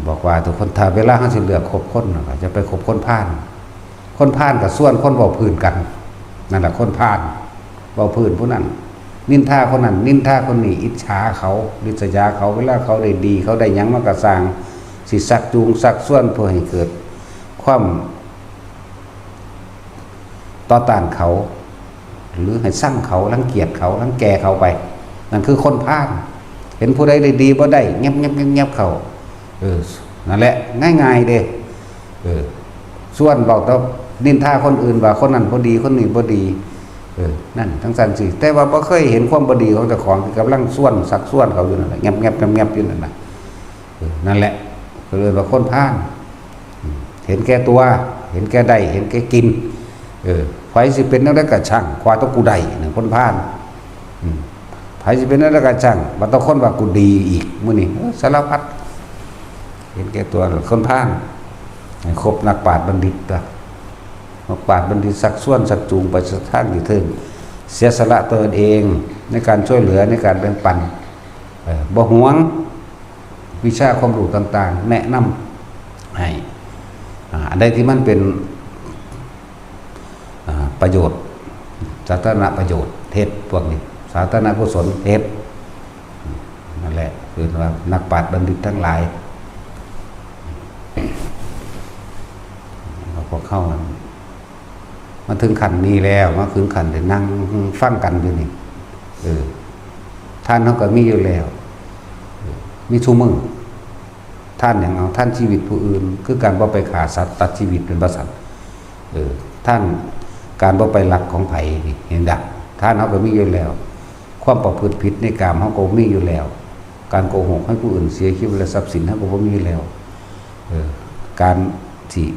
ບອກວ່າທຸກຄົນ ຖ້າເວລາເຮົາຊິເລືອກຄົບຄົນນະ ກໍຢ່າໄປຄົບຄົນພານ. ຄົນພານກໍຊວນຄົນເວົ້າພື້ນກັນ ນັ້ນລະຄົນພານ ເວົ້າພື້ນຜູ້ນັ້ນ ນິນທາຄົນນັ້ນ ນິນທາຄົນນີ້ ອິດສາເຂົາ ລິດສະຍາເຂົາ. ເວລາເຂົາໄດ້ດີ ເຂົາໄດ້ຫຍັງມາກໍຊ່າງ ຊິຊັກຈູງຊັກຊວນເພື່ອໃຫ້ເກີດຄວາມ ຕໍ່ຕ້ານເຂົາ ຫຼືໃຫ້ຊັງເຂົາ ລັງກຽດເຂົາ ລັງແກເຂົາໄປ. ນັ້ນຄືຄົນພານ. ເຫັນຜູ້ໃດໄດ້ດີບໍ່ໄດ້ ແງບໆໆໆເຂົ້າ. ເອີ ນັ້ນແຫຼະ ງ່າຍໆເດ້. ເອີ ຊວນເວົ້າແຕ່ນິນທາຄົນອື່ນວ່າຄົນນັ້ນບໍ່ດີ ຄົນນີ້ບໍ່ດີ. ເອີ ນັ້ນ ຈັ່ງຊັ້ນຊິ ແຕ່ວ່າບໍ່ເຄີຍເຫັນຄວາມບໍ່ດີຂອງເຈົ້າຂອງ ທີ່ກຳລັງຊວນ ຊັກຊວນເຂົາຢູ່ນັ້ນແຫຼະ ແງບໆໆຢູ່ນັ້ນນະ. ເອີ ນັ້ນແຫຼະ ເຂົາເອີ້ນວ່າຄົນພານ. ເຫັນແກ່ຕົວ ເຫັນແກ່ໄດ້ ເຫັນແກ່ກິນ. ເອີ ໃຜຊິເປັນແນວໃດກໍຊ່າງ ຂໍແຕ່ກູໄດ້ ນັ້ນຄົນພານ. ອືມ ໃຜຊິເປັນແນວໃດກໍຊ່າງ ວ່າແຕ່ຄົນວ່າກູດີອີກ ມື້ນີ້ ເອີ ສາລະພັດ ເຫັນແກ່ຕົວ ຄົນພານ. ໃຫ້ຄົບນັກປາດບັນດິດຕົວະ ນັກປາດບັນດິດຊັກຊວນຊັກຈູງໄປທາງທີ່ຖືກ ເສຍສະຫຼະຕົວເອງໃນການຊ່ວຍເຫຼືອ ໃນການແບ່ງປັນ. ເອີ ບໍ່ຫວງ ວິຊາຄວາມຮູ້ຕ່າງໆ ແນະນຳໃຫ້ ອາ ອັນໃດທີ່ມັນເປັນ ອາ ປະໂຫຍດ ສາທາລະນະປະໂຫຍດ ເຮັດ. ພວກນີ້ສາທາລະນະກຸສົນ ເຮັດ. ນັ້ນແຫຼະ ເອີ້ນວ່ານັກປາດບັນດິດທັງຫຼາຍ. ແລ້ວພວກເຮົານັ້ນ ມາເຖິງຂັ້ນນີ້ແລ້ວ ມາເຖິງຂັ້ນໄດ້ນັ່ງຟັງກັນຢູ່ນີ້ ເອີ ທານເຮົາກໍມີຢູ່ແລ້ວ ເອີ ມີຊຸມື້. ທານຫຍັງເອົາ? ທານຊີວິດຜູ້ອື່ນ ຄືການບໍ່ໄປຂ້າສັດຕັດຊີວິດ ແມ່ນບໍ່ຊັ້ນ? ເອີ ທານການບໍ່ໄປລັກຂອງໃຜນີ້ ເຫັນດະ? ທານເຮົາກໍມີຢູ່ແລ້ວ. ຄວາມປະພຶດຜິດໃນກາມເຮົາກໍມີຢູ່ແລ້ວ. ການໂກຫກໃຫ້ຜູ້ອື່ນເສຍຊີວິດ ແລະ ຊັບສິນເຮົາກໍບໍ່ມີຢູ່ແລ້ວ. ເອີ ການທີ່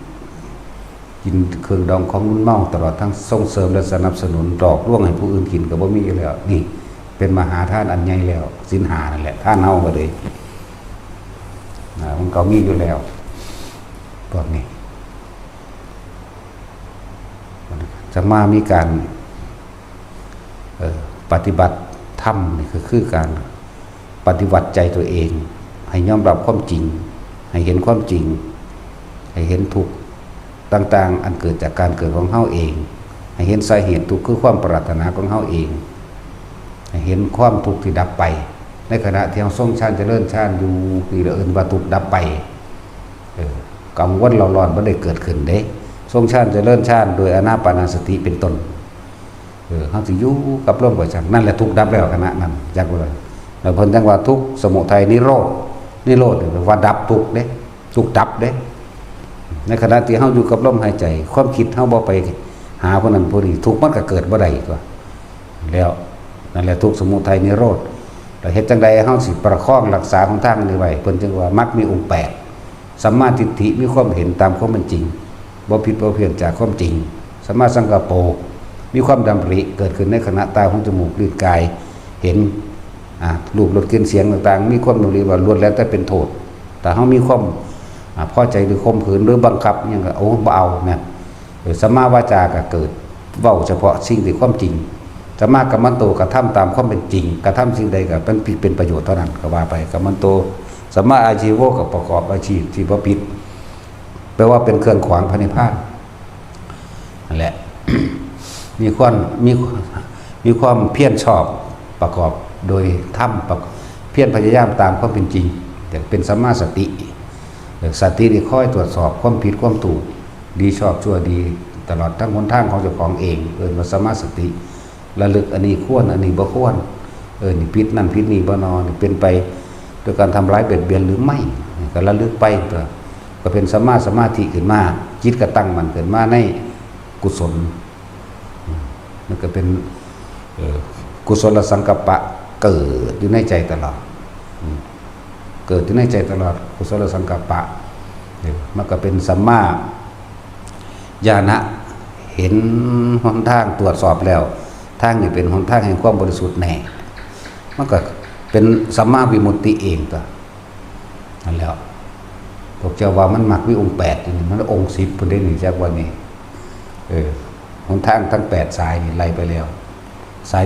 ກິນເຄື່ອງດອງຂອງມຶນເມົາ ຕະຫຼອດທັງສົ່ງເສີມ ແລະ ສະໜັບສະໜູນຫຼອກລວງໃຫ້ຜູ້ອື່ນກິນກໍບໍ່ມີຢູ່ແລ້ວ. ນີ້ເປັນມະຫາທານອັນໃຫຍ່ແລ້ວ. ສິນຫ້ານັ້ນແຫຼະ ທານເຮົາກໍເລີຍ ນະ ມັນກໍມີຢູ່ແລ້ວ ພວກນີ້. ຈະມາມີການ ເອີ ປະຕິບັດທຳນີ້ ກໍຄືການປະຕິວັດໃຈຕົວເອງ ໃຫ້ຍອມຮັບຄວາມຈິງ ໃຫ້ເຫັນຄວາມຈິງ ໃຫ້ເຫັນທຸກຕ່າງໆ ອັນເກີດຈາກການເກີດຂອງເຮົາເອງ ໃຫ້ເຫັນສາເຫດທຸກຄືຄວາມປາດຖະໜາຂອງເຮົາເອງ ໃຫ້ເຫັນຄວາມທຸກທີ່ດັບໄປ. ໃນຂະນະທີ່ເຮົາຊົງຊານຈະເລີນຊານຢູ່ ນີ້ລະເອີ້ນວ່າທຸກດັບໄປ. ເອີ ກາງວົນເລົ່າຮ້ອນບໍ່ໄດ້ເກີດຂຶ້ນເດ້. ຊົງຊານຈະເລີນຊານໂດຍອານາປານະສະຕິເປັນຕົ້ນ. ເອີ ເຮົາຊິຢູ່ກັບລົມປານນັ້ນ ນັ້ນແຫຼະທຸກດັບແລ້ວ ຂະນະນັ້ນ ຈັກວ່າ ແລ້ວເພິ່ນຈັ່ງວ່າທຸກ ສະມຸໄທ ນິໂຣດ. ນິໂຣດນີ້ແປວ່າດັບທຸກເດ້ ທຸກດັບເດ້. ໃນຂະນະທີ່ເຮົາຢູ່ກັບລົມຫາຍໃຈ ຄວາມຄິດເຮົາບໍ່ໄປຫາຜູ້ນັ້ນຜູ້ນີ້ ທຸກມັນກໍເກີດບໍ່ໄດ້ຕົວະ. ແລ້ວ ນັ້ນແຫຼະ ທຸກ ສະມຸໄທ ນິໂຣດ. ແລ້ວເຮັດຈັ່ງໃດເຮົາຊິປະຄອງຮັກສາຫົນທາງນີ້ໄວ້? ເພິ່ນຈຶ່ງວ່າມັກມີອົງແປດ ສຳມາທິດຖິ ມີຄວາມເຫັນຕາມຄວາມເປັນຈິງ ບໍ່ຜິດບໍ່ພຽນຈາກຄວາມຈິງ, ສຳມາສັງກັບໂປ ມີຄວາມດຳລິເກີດຂຶ້ນໃນຂະນະຕາ ຫູ ຈະມູກ ລີ້ນ ກາຍ ເຫັນ ອາ ຮູບ ລົດ ກິ່ນ ສຽງຕ່າງໆ ມີຄວາມດຳລິວ່າລ້ວນແລ້ວແຕ່ເປັນໂທດ. ຖ້າເຮົາມີຄວາມ ອາ ພໍໃຈ ຫຼື ຂົ່ມຂືນ ຫຼື ບັງຄັບຫຍັງກໍ ໂອ້ ບໍ່ເອົາ ແມ່ນ ເອີ ສຳມາວາຈາກໍເກີດ ເວົ້າສະເພາະສິ່ງທີ່ຄວາມຈິງ. ສຳມາກັມມັນໂຕ ກະທຳຕາມຄວາມເປັນຈິງ, ກະທຳສິ່ງໃດກໍເປັນ ເປັນປະໂຫຍດເທົ່ານັ້ນ ກໍວ່າໄປ. ກັມມັນໂຕ ສຳມາອາຊີໂວ ກໍປະກອບອາຊີບທີ່ບໍ່ຜິດ ແປວ່າເປັນເຄື່ອງຂວາງພະນິບພານນັ້ນແຫຼະ. ມີຄວາມ ມີ ມີຄວາມພຽນຊອບປະກອບໂດຍທຳ ປະ ພຽນພະຍາຍາມຕາມຄວາມເປັນຈິງ ເປັນສຳມາສະຕິ. ສະຕິນີ້ຄອຍຕວດສອບຄວາມຜິດຄວາມຖືກ ດີຊອບຊົ່ວດີ ຕະຫຼອດທັງຫົນທາງຂອງເຈົ້າຂອງເອງ ເອີ້ນວ່າສຳມາສະຕິ. ລະລຶກອັນນີ້ຄວນ ອັນນີ້ບໍ່ຄວນ ເອີ ນີ້ຜິດນັ້ນຜິດນີ້ບໍ່ນໍ ນີ້ເປັນໄປໂດຍການທຳລາຍບຽດບຽນຫຼືໄໝ ກໍລະລຶກໄປ ກໍເປັນສຳມາສະມາທິຂຶ້ນມາ ຈິດກໍຕັ້ງໝັ້ນຂຶ້ນມາໃນກຸສົນ. ມັນກໍເປັນ ເອີ ກຸສົນລະສັງກັບປະເກີດຢູ່ໃນໃຈຕະຫຼອດ ເກີດຢູ່ໃນໃຈຕະຫຼອດ ກຸສົນລະສັງກັບປະ ເອີ ມັນກໍເປັນສຳມາ ຍານະ ເຫັນຫົນທາງ ຕວດສອບແລ້ວ ທາງນີ້ເປັນຫົນທາງແຫ່ງຄວາມບໍລິສຸດແນ່ ມັນກໍເປັນສຳມາວິມຸດຕິເອງຕົວະ. ນັ້ນແຫຼະ ພວກເຈົ້າວ່າມັນມັກມີອົງແປດຢູ່ນີ້ ມັນອົງສິບພຸ້ນເດ້ນີ້ ຈັກວ່ານີ້ ເອີ ຫົນທາງທັງແປດສາຍນີ້ໄລ່ໄປແລ້ວ ສາຍ